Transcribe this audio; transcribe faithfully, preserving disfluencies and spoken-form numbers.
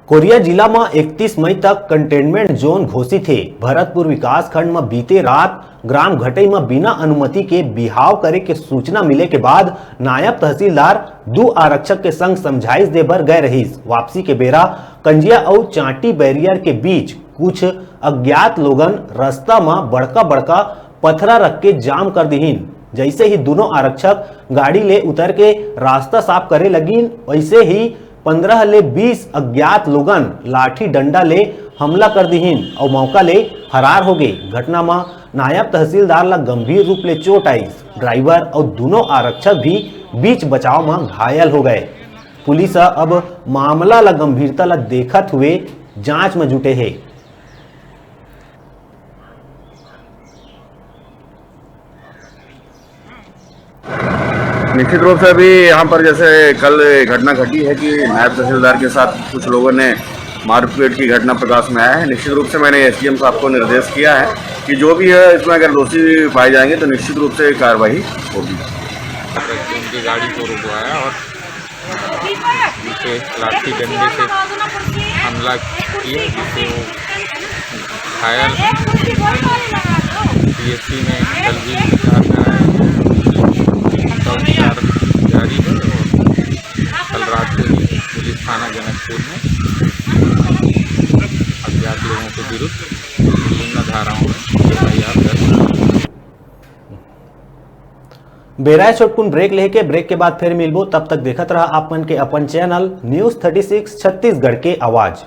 कोरिया जिला म इकतीस मई तक कंटेनमेंट जोन घोषित हे। भरतपुर विकासखंड म बीते रात ग्राम घटई म बिना अनुमति के बिहाव करे के सूचना मिले के बाद नायब तहसीलदार दू आरक्षक के संग समझाइश दे बर गए रहिस। वापसी के बेरा कंजिया अउ चांटी बैरियर के बीच कुछ अज्ञात लोगन रस्ता म बड़का-बड़का पथरा रख के जाम कर दिहिन। जैसे ही दोनों आरक्षक गाड़ी ले उतर के रास्ता साफ करे लगिन, वैसे ही पंद्रह ले बीस अज्ञात लोगन लाठी डंडा ले हमला कर दिहिन अउ मौका ले फरार हो गए। घटना म नायब तहसीलदार ला गंभीर रूप ले चोट आइस। ड्राइवर अउ दोनों आरक्षक भी बीच बचाव म घायल हो गए। पुलिस ह अब मामला ला गंभीरता ला देखत हुए जांच म जुटे हे। निश्चित रूप से अभी यहाँ पर जैसे कल घटना घटी है कि नायब तहसीलदार के साथ कुछ लोगों ने मारपीट की घटना प्रकाश में आया है। निश्चित रूप से मैंने एसडीएम साहब को निर्देश किया है कि जो भी है इसमें अगर दोषी पाए जाएंगे तो निश्चित रूप से कार्रवाई होगी। उनकी गाड़ी को रुकवाया और उनके लाठी डंडे से हमला किए, जिससे वो घायल हैं। पीएससी में कल भी उपचार कराए गए हैं। उनका उपचार जारी है और कल रात को ही पुलिस थाना जनकपुर में अज्ञात लोगों के विरुद्ध विभिन्न धाराओं में एफआईआर दर्ज। बेरा ए छोटकुन ब्रेक लेके, ब्रेक के बाद फिर मिलबो। तब तक देखत रहा आप मन के अपन channel news thirty six Chhattisgarh के आवाज़।